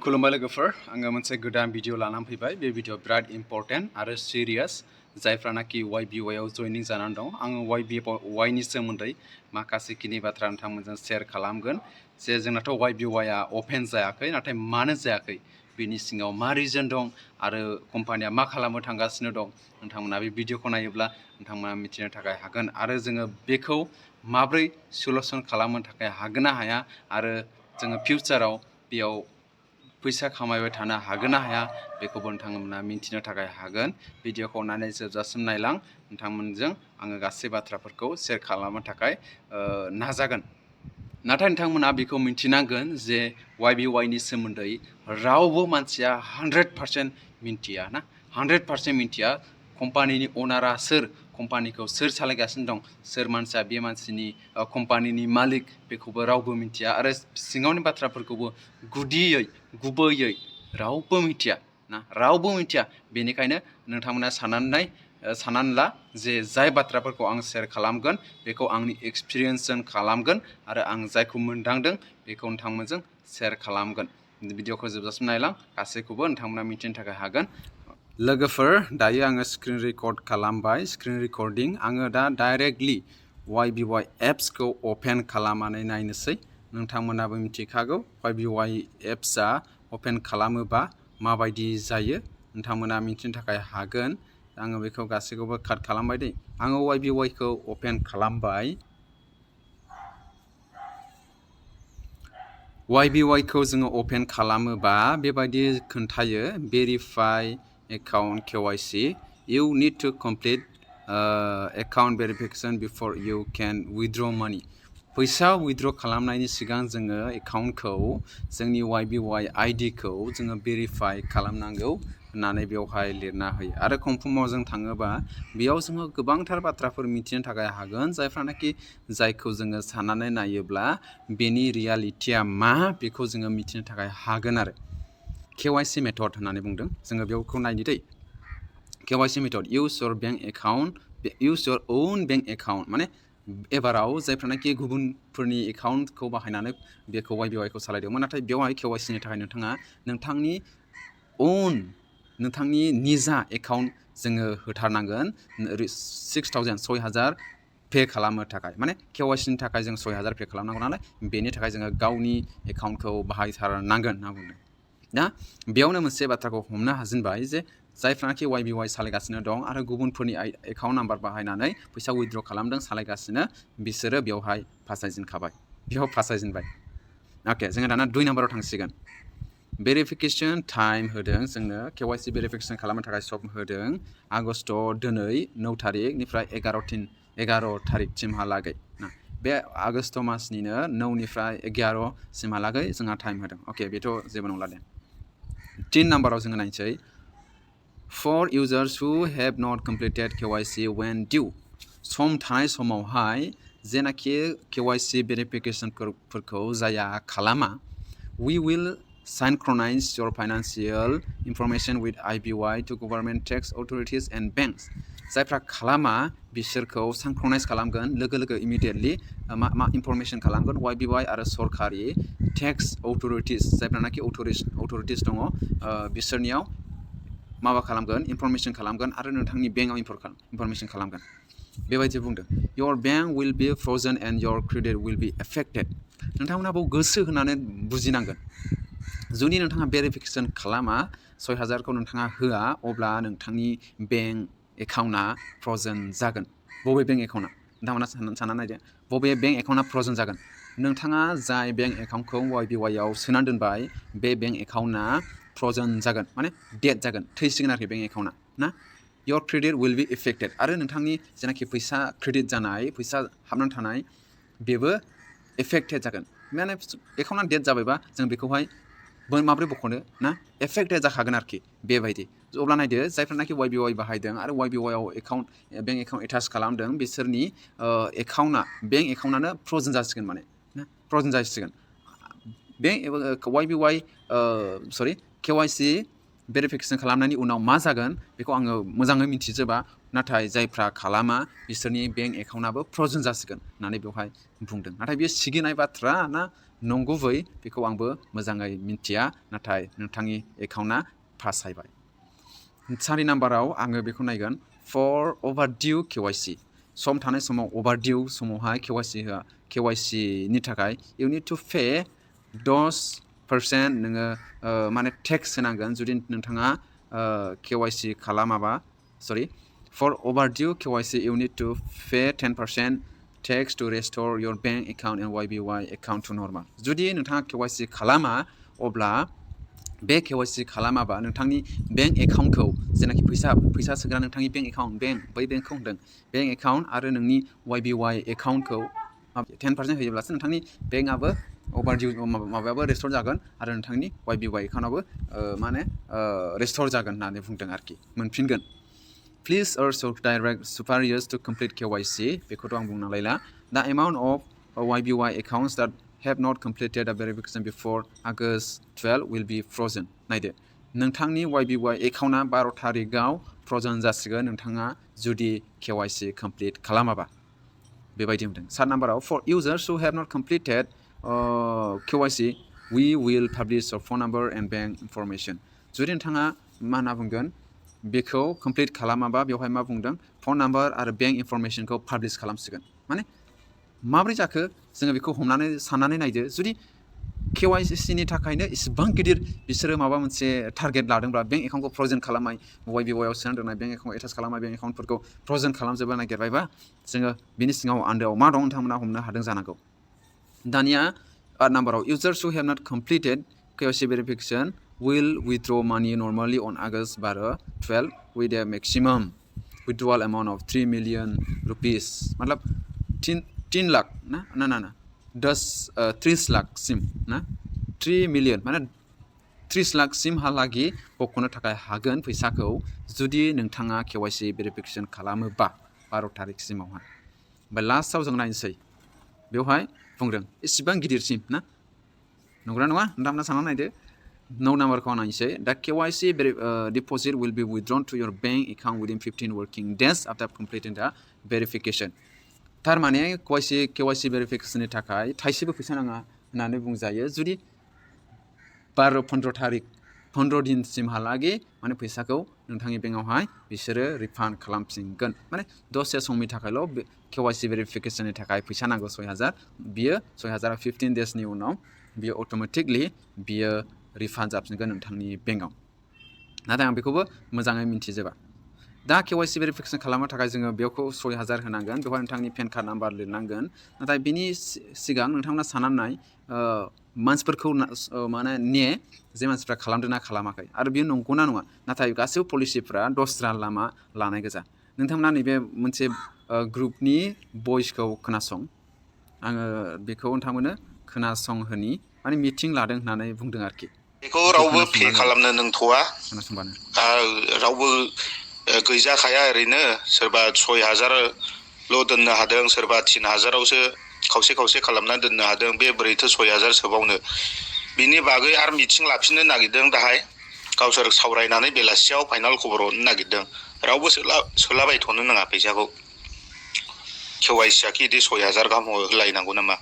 खुलुमबाय लोगोफोर आङो मोनसे गोदान भिडिअ लानानै फैबाय बे भिडिअ बिराद इम्पर्टेन्ट आरो सिरियास जायफ्रानाखि YBY आव जयनिं जानानै दं आङो YBY नि सोमोन्दै माखासे खिनि बाथ्रा नोंथांमोनजों शेयार खालामगोन जे जोंनाथ' YBY आ अपेन जायाखै नाथाय मानो जायाखै बेनि सिङाव मा रिजन दं आरो कम्पानिया मा खालामनो थांगासिनो दं नोंथांमोना बे भिडिअखौ नायोब्ला नोंथांमोना मिथिनो थाखाय हागोन आरो जोङो बेखौ माब्रै सलुसन खालामनो थाखाय हागोन ना हाया आरो जोङो फिउचाराव बेयाव फैसा खामायबाय थानो हागोन ना हाया बेखौबो नोंथांमोना मिथिनो थाखाय हागोन भिडिअखौ नायनानै जोबजासिम नायलां नोंथांमोनजों आङो गासै बाथ्राफोरखौ शेयार खालामनो थाखाय नाजागोन नाथाय नोंथांमोना बेखौ मिथिनांगोन जे YBY नि सोमोन्दै रावबो मानसिया 100% मिन्थिया ना 100% मिन्थिया कम्पानिनि अनारा सोर कम्पानिखौ सोर सालायगासिनो दं सोर मानसिया बे मानसिनि कम्पानिनि मालिक बेखौबो रावबो मिन्थिया आरो सिङावनि बाथ्राफोरखौबो गुबैयै रावबो मिन्थिया ना रावबो मिन्थिया बेनिखायनो नोंथांमोना साननानै ला जे जाय बाथ्राफोरखौ आं शेयार खालामगोन बेखौ आंनि एक्सपिरियेन्सजों खालामगोन आरो आं जायखौ मोनदांदों बेखौ नोंथांमोनजों शेयार खालामगोन भिडिअखौ जोबजासिम नायलां गासैखौबो नोंथांमोना मिथिनो थाखाय हागोन लोगोफोर दायो आङो स्क्रिन रेकर्ड खालामबाय स्क्रिन रेकर्डिं आङो दा डाइरेक्टलि YBY एप्सखौ अपेन खालामनानै नायनोसै नोंथांमोनाबो मिथिखागौ YBY एप्सआ अपेन खालामोबा माबायदि जायो नोंथांमोना मिथिनो थाखाय हागोन आङो बेखौ गासैखौबो काट खालामबाय दे आङो YBY खौ अपेन खालामबाय YBY खौ जोङो अपेन खालामोबा बेबायदि खोन्थायो verify account KYC you need to complete account verification before you can withdraw money फैसा विथड्र खालामनायनि सिगां जोङो एकाउन्टखौ जोंनि YBY ID खौ जोङो भेरिफाइ खालामनांगौ होननानै बेवहाय लिरना होयो आरो कनफार्माव जों थाङोबा बेयाव जोङो गोबांथार बाथ्राफोर मिथिनो थाखाय हागोन जायफ्रानाखि जायखौ जोङो साननानै नायोब्ला बेनि रियालिटिया मा बेखौ जोङो मिथिनो थाखाय हागोन आरो KYC मेथड होननानै बुंदों जोङो बेखौ नायनि दै KYC method use your own bank account माने एबाराव जायफ्रानाखि गुबुनफोरनि एकाउन्टखौ बाहायनानै बेखौ YBY खौ सालायदोंमोन नाथाय बेवहाय KYC नि थाखाय नोंथाङा नोंथांनि निजा एकाउन्ट जोङो होथारनांगोन 6,000 पे खालामनो थाखाय माने KYC नि थाखाय जों 6,000 पे खालामनांगौ नालाय बेनि थाखाय जोङो गावनि एकाउन्टखौ बाहायथारनांगोन होनना बुंदों दा बेयावनो मोनसे बाथ्राखौ हमनो हाजेनबाय जे जायफ्रानाखि YBY सालायगासिनो दं आरो गुबुनफोरनि एकाउन्ट नाम्बार बाहायनानै फैसा विथड्र खालामदों सालायगासिनो बिसोरो बेवहाय फासायजेनबाय अके जोङो दाना 2 नाम्बाराव थांसिगोन भेरिफिकेसन टाइम होदों जोंनो KYC भेरिफिकेसन खालामनो थाखाय सम होदों आगस्ट दिनै 9 तारिखनिफ्राय 11 तारिखसिमहालागै ना बे आगस्ट मासनिनो 9 निफ्राय 11 सिमहालागै जोंहा टाइम होदों अके बेथ' जेबो नंला दे 3 नाम्बाराव जोङो नायनोसै for users who have not completed KYC when due सम थानाय समावहाय जेनाखि KYC भेरिफिकेसनफोरखौ जाया खालामा we will synchronize your financial information with YBY to government tax authorities and banks जायफ्रा खालामा बिसोरखौ synchronize खालामगोन लोगो immediately मा इनफरमेशन खालामगोन YBY आरो सरकारि tax authorities जायफ्रानाखि authorities दङ बिसोरनियाव माबा खालामगोन इनफरमेशन खालामगोन आरो नोंथांनि बेंकआव इनफरमेशन खालामगोन बेबायदि बुंदों your bank will be frozen and your credit will be affected नोंथांमोना बेयाव गोसो होनानै बुजिनांगोन जुदि नोंथाङा भेरिफिकेसन खालामा 6,000 खौ नोंथाङा होआ अब्ला नोंथांनि बेंक एकाउन्टआ फ्र'जन जागोन बबे बेंक एकाउन्टआ नोंथांमोना सानना नायदो बबे बेंक एकाउन्टआ फ्र'जन जागोन नोंथाङा जाय बेंक एकाउन्टखौ YBY आव सोनानै दोनबाय बे बेंक एकाउन्टआ फ्र'जन जागोन माने डेड जागोन थैसिगोन आरोखि बेंक एकाउन्टआ ना your credit will be affected आरो नोंथांनि जेनाखि फैसा क्रेडिट जानाय फैसा हाबनानै थानाय बेबो एफेक्टेड जागोन माने एकाउन्टआ डेड जाबायबा जों बेखौहाय माब्रै बख'नो ना एफेक्टेड जाखागोन आरोखि बेबायदि अब्ला नायदो जायफ्रानाखि YBY बाहायदों आरो YBY आव बेंक एकाउन्ट एटाच खालामदों बिसोरनि बेंक एकाउन्टआनो फ्र'जन जासिगोन माने ना फ्र'जन जासिगोन KYC भेरिफिकेसन खालामनायनि उनाव मा जागोन बेखौ आङो मोजाङै मिथिजोबा नाथाय जायफ्रा खालामा बिसोरनि बेंक एकाउन्टआबो फ्र'जन जासिगोन होननानै बेवहाय बुंदों नाथाय बेयो सिगिनाय बाथ्रा ना नंगुबै बेखौ आंबो मोजाङै मिथिया नाथाय नोंथांनि एकाउन्टआ फासायबाय 4 नाम्बाराव आङो बेखौ नायगोन फर अभारडिउ KYC सम थानाय समाव अभारडिउ समावहाय KYC नि थाखाय इउ निड टु पे 10% नोङो माने टेक्स होनांगोन जुदि नोंथाङा KYC खालामाबा sorry for overdue KYC you need to pay 10% tax to restore your bank account and YBY account to normal जुदि नोंथाङा KYC खालामा अब्ला बे KYC खालामाबा नोंथांनि बेंक एकाउन्टखौ जेनाखि फैसा सोग्रा नोंथांनि बेंक एकाउन्ट बै बेंकखौ होनदों बेंक एकाउन्ट आरो नोंनि YBY एकाउन्टखौ 10% होयोब्लासो नोंथांनि बेंकआबो अभारडिउ माबायाबो रेस्टोर जागोन आरो नोंथांनि YBY एकाउन्टआबो माने रेस्टोर जागोन होननानै बुंदों आरोखि मोनफिनगोन please urge your direct superiors to complete KYC बेखौथ' आं बुंना लायला the amount of YBY accounts that have not completed a verification before August 12 will be frozen नायदो नोंथांनि YBY एकाउन्टआ 12 थारिखआव फ्र'जन जासिगोन नोंथाङा जुदि KYC कमप्लिट खालामाबा बेबायदि होनदों 7 नाम्बाराव for users who have not completed KYC we will publish your phone number and bank information जुदि नोंथाङा मा होनना बुंगोन बेखौ कमप्लिट खालामाबा बेवहाय मा बुंदों फन नाम्बार आरो बेंक इनफरमेशनखौ पाब्लिश खालामसिगोन माने माब्रै जाखो जोङो बेखौ हमनानै साननानै नायदो जुदि KYC नि थाखायनो इसेबां गिदिर बिसोरो माबा मोनसे टारगेट लादोंब्ला बेंक एकाउन्टखौ फ्र'जन खालामनाय YBY आव सोनानै दोननाय बेंक एकाउन्ट एटाच खालामनाय बेंक एकाउन्टफोरखौ फ्र'जन खालामजोबनो नागिरबायबा जोङो बिनि सिङाव आन्दोआव मा दं नोंथांमोना हमनो हादों जानांगौ दानिया 8 नाम्बाराव users who have not completed KYC verification will withdraw money normally on August 12 with a maximum withdrawal amount of 3 million rupees मतलब 3 लाख ना 30 लाखसिम ना 3 मिलियन माने 30 लाखसिमहालागै बख'नो थाखाय हागोन फैसाखौ जुदि नोंथाङा KYC भेरिफिकेसन खालामोबा 12 थारिखसिमावहाय ओमफ्राय लास्टआव जों नायनोसै बेवहाय बुंदों इसिबां गिदिरसिम ना नंगौना नङा नोंथांमोना साननानै नायदो 9 नाम्बारखौ आं नायनोसै दा KYC deposit will be withdrawn to your bank account within 15 working days after completing the verification थारमाने KYC भेरिफिकेसननि थाखाय थाइसेबो फैसा नाङा होननानै बुंजायो जुदि 12-15 थारिख 15 दिनसिमहालागै माने फैसाखौ नोंथांनि बेंकआवहाय बिसोरो रिफान्ड खालामफिनगोन माने दसे समनि थाखायल' KYC भेरिफिकेसननि थाखाय फैसा नांगौ 6000 बियो 6000 15 डेजनि उनाव बियो अट'मेटिकलि बियो रिफान्ड जाफिनगोन नोंथांनि बेंकआव नाथाय आं बेखौबो मोजाङै मिथिजोबा दा KYC भेरिफिकेसन खालामनो थाखाय जोङो बेखौ 6000 होनांगोन बेवहाय नोंथांनि पेन कार्ड नाम्बार लिरनांगोन नाथाय बिनि सिगां नोंथांमोना साननानै मानसिफोरखौ माने जे मानसिफ्रा खालामदोंना खालामाखै आरो बेयो नंगौना नङा नाथाय गासैबो पलिसिफ्रा दस्रा लामा लानाय गोजा नोंथांमोना नैबे मोनसे ग्रुपनि भइसखौ खोनासं आङो बेखौ नोंथांमोननो खोनासंहोनि माने मिटिं लादों होननानै बुंदों आरोखि बेखौ रावबो पे खालामनो नंथ'आ खोनासंबानो रावबो गैजाखाया ओरैनो सोरबा 6000 ल' दोननो हादों सोरबा 3000आवसो खावसे खालामना दोननो हादों बे बोरैथो 6000 सोबावनो बिनि बागै आरो मिटिं लाफिननो नागिरदों दाहाय गावसोर सावरायनानै बेलासियाव फाइनाल खबर हरनो नागिरदों रावबो सोलाबायथ'नो नाङा फैसाखौ KYC आखि इदि 6000 गाहाम होलायनांगौ नामा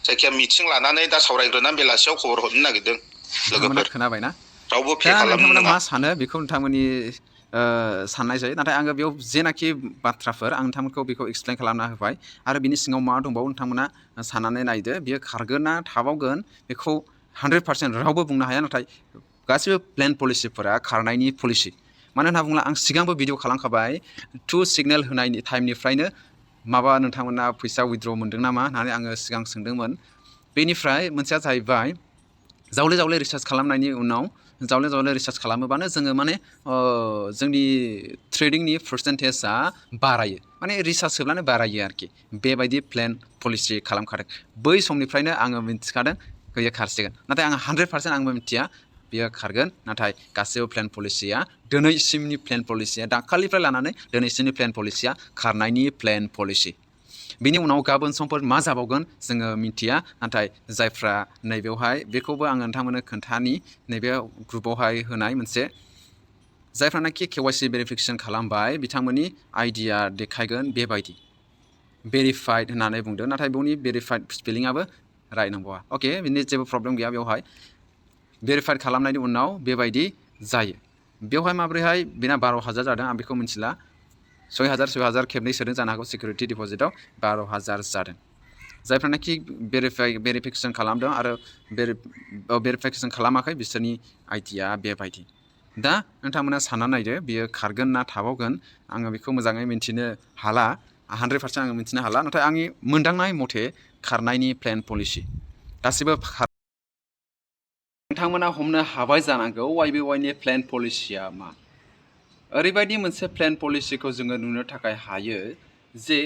जायखिया मिटिं लानानै दा सावरायग्रोनानै बेलासियाव खबर हरनो नागिरदों लोगोफोर खोनाबायना रावबो पे खालामनो नाङा मा सानो बेखौ नोंथांमोननि साननाय जायो नाथाय आङो बेयाव जेनाखि बाथ्राफोर आं नोंथांमोनखौ बेखौ एक्सप्लेन खालामना होबाय आरो बिनि सिङाव मा दंबावो नोंथांमोना साननानै नायदो बियो खारगोन ना थाबावगोन बेखौ 100% रावबो बुंनो हाया नाथाय गासिबो प्लेन पलिसिफोरा खारनायनि पलिसि मानो होनना बुङोब्ला आं सिगांबो भिडिअ खालामखाबाय 2 सिगनेल होनायनि टाइमनिफ्रायनो माबा नोंथांमोना फैसा उइथड्र मोन्दों नामा होननानै आङो सिगां सोंदोंमोन बेनिफ्राय मोनसेया जाहैबाय जावले रिसार्च खालामनायनि उनाव जावले रिसार्च खालामोबानो जोङो माने जोंनि ट्रेडिंनि पार्सेन्टेजआ बारायो माने रिसार्च होब्लानो बारायो आरोखि बेबायदि प्लेन पलिसि खालामखादों बै समनिफ्रायनो आङो मिथिखादों बेयो खारसिगोन नाथाय आं 100% आंबो मिथिया बियो खारगोन नाथाय गासैबो प्लेन पलिसिया दिनैसिमनि प्लेन पलिसिया दाखालिनिफ्राय लानानै दिनैसिमनि प्लेन पलिसिया खारनायनि प्लेन पलिसि बिनि उनाव गाबोन समफोर मा जाबावगोन जोङो मिथिया नाथाय जायफ्रा नैबेवहाय बेखौबो आङो नोंथांमोननो खोन्थानि नैबे ग्रुपावहाय होनाय मोनसे जायफ्रानाखि KYC भेरिफिकेसन खालामबाय बिथांमोननि आइडिया देखायगोन बेबायदि भेरिफाइड होननानै बुंदों नाथाय बेनि भेरिफाइड स्पेलिंआबो राइट नंबावा अके बिनि जेबो प्रब्लेम गैया बेवहाय भेरिफाइड खालामनायनि उनाव बेबायदि जायो बेवहाय माब्रैहाय बिना 12,000 जादों आं बेखौ मिथिला 6,000 खेबनै सोदों जानो हागौ सिकिउरिटि डिपजिटआव 12,000 जादों जायफ्रानाखि भेरिफिकेसन खालामदों आरो भेरिफिकेसन खालामाखै बिसोरनि आइडिया बेबायदि दा नोंथांमोना सानना नायदो बियो खारगोन ना थाबावगोन आङो बेखौ मोजाङै मिन्थिनो हाला 100% आङो मिन्थिनो हाला नाथाय आंनि मोनदांनाय मथे खारनायनि प्लेन पलिसि गासिबो नोंथांमोना हमनो हाबाय जानांगौ YBY नि प्लेन पलिसिया मा ओरैबायदि मोनसे प्लेन पलिसिखौ जोङो नुनो थाखाय हायो जे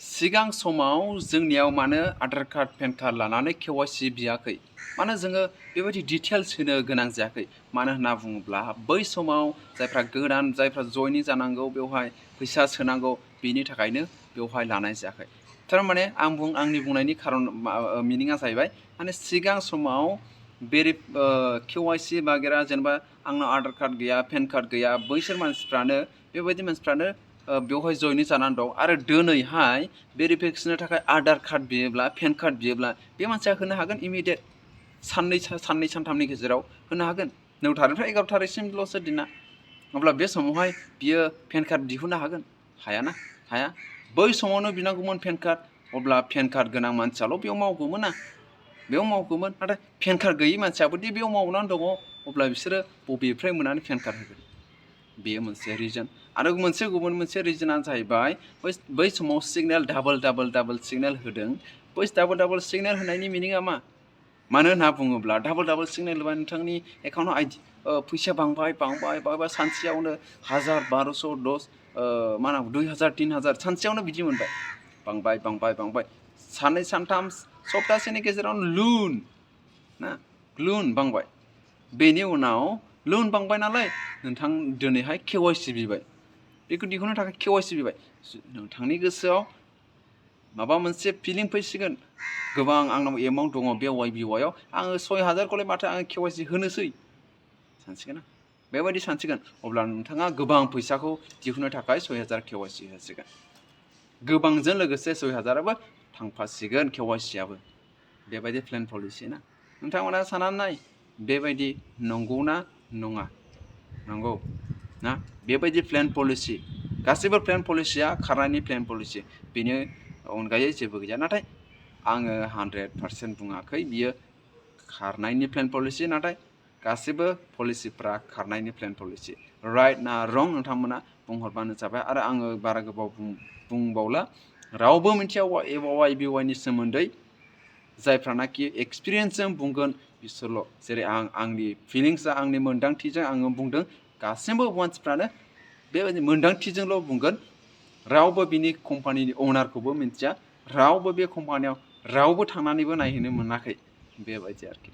सिगां समाव जोंनियाव मानो आधार कार्ड पेन कार्ड लानानै KYC बियाखै मानो जोङो बेबायदि डिटेल्स होनो गोनां जायाखै मानो होनना बुङोब्ला बै समाव जायफ्रा गोदान जायफ्रा जयनिं जानांगौ बेवहाय फैसा सोनांगौ बिनि थाखायनो बेवहाय लानाय जायाखै थारमाने आंनि बुंनायनि खारन मिनिङा जाहैबाय माने सिगां समाव KYC बागेरा जेनेबा आंनाव आधार कार्ड गैया पेन कार्ड गैया बैसोर मानसिफ्रानो बेबायदि मानसिफ्रानो बेवहाय जयनिं जानानै दं आरो दिनैहाय भेरिफिकेसननि थाखाय आधार कार्ड बियोब्ला पेन कार्ड बियोब्ला बे मानसिया होनो हागोन इमिडियेट साननै सानथामनि गेजेराव होनो हागोन 9 थारिखनिफ्राय 11 थारिखसिमल'सो दिना अब्ला बे समावहाय बियो पेन कार्ड दिहुननो हागोन हायाना हाया बै समावनो बिनांगौमोन पेन कार्ड अब्ला पेन कार्ड गोनां मानसियाल' बेयाव मावगौमोन ना बेयाव मावगौमोन नाथाय पेन कार्ड गैयै मानसियाबोदि बेयाव मावनानै दङ अब्ला बिसोरो बबेनिफ्राय मोननानै पेन कार्ड होगोन बेयो मोनसे रिजन आरो गुबुन मोनसे रिजनआ जाहैबाय बै समाव सिगनेल डाबल सिगनेल होदों बै डाबल सिगनेल होनायनि मिनिङा मानो होनना बुङोब्ला डाबल सिगनेल होबा नोंथांनि एकाउन्टआव फैसा बांबाय सानसेयावनो 1,000 1200 मा होनांगौ 2,000 3,000 सानसेयावनो बिदि मोनबाय बांबाय साननै सानथाम सप्तासेनि गेजेरावनो लुन बांबाय बेनि उनाव लुन बांबाय नालाय नोंथां दिनैहाय KYC बिबाय बेखौ दिहुननो थाखाय KYC बिबाय नोंथांनि गोसोआव माबा मोनसे फिलिं फैसिगोन गोबां आंनाव एमाउन्ट दङ बे YBY आव आङो 6,000खौलाय माथो आङो KYC होनोसै सानसिगोन ना बेबायदि सानसिगोन अब्ला नोंथाङा गोबां फैसाखौ दिहुननो थाखाय 6,000 KYC होसिगोन गोबांजों लोगोसे 6,000आबो थांफासिगोन KYCआबो बेबायदि प्लेन पलिसि ना नोंथांमोना साननानै नाय बेबायदि नंगौना नङा नंगौ ना बेबायदि प्लेन पलिसि गासैबो प्लेन पलिसिया खारनायनि प्लेन पलिसि बेनि अनगायै जेबो गैया नाथाय आङो 100% बुङाखै बियो खारनायनि प्लेन पलिसि नाथाय गासैबो पलिसिफ्रा खारनायनि प्लेन पलिसि राइट ना रं नोंथांमोना बुंहरबानो जाबाय आरो आङो बारा गोबाव बुंबावला रावबो मिथिया YBY नि सोमोन्दै जायफ्रानाखि एक्सपिरियेन्सजों बुंगोन बिसोरल' जेरै आंनि फिलिंसआ आंनि मोन्दांथिजों आङो बुंदों गासैबो मानसिफ्रानो बेबायदि मोन्दांथिजोंल' बुंगोन रावबो बिनि कम्पानिनि अनारखौबो मिथिया रावबो बे कम्पानियाव रावबो थांनानैबो नायहैनो मोनाखै बेबायदि आरोखि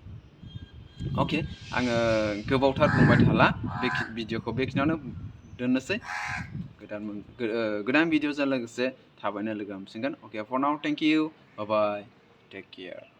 अके आङो गोबावथार बुंबाय थाला बे भिडिअखौ बेखिनियावनो दोननोसै गोदान भिडिअजों लोगोसे थाबैनो लोगो हमफिनगोन okay for now thank you bye bye take care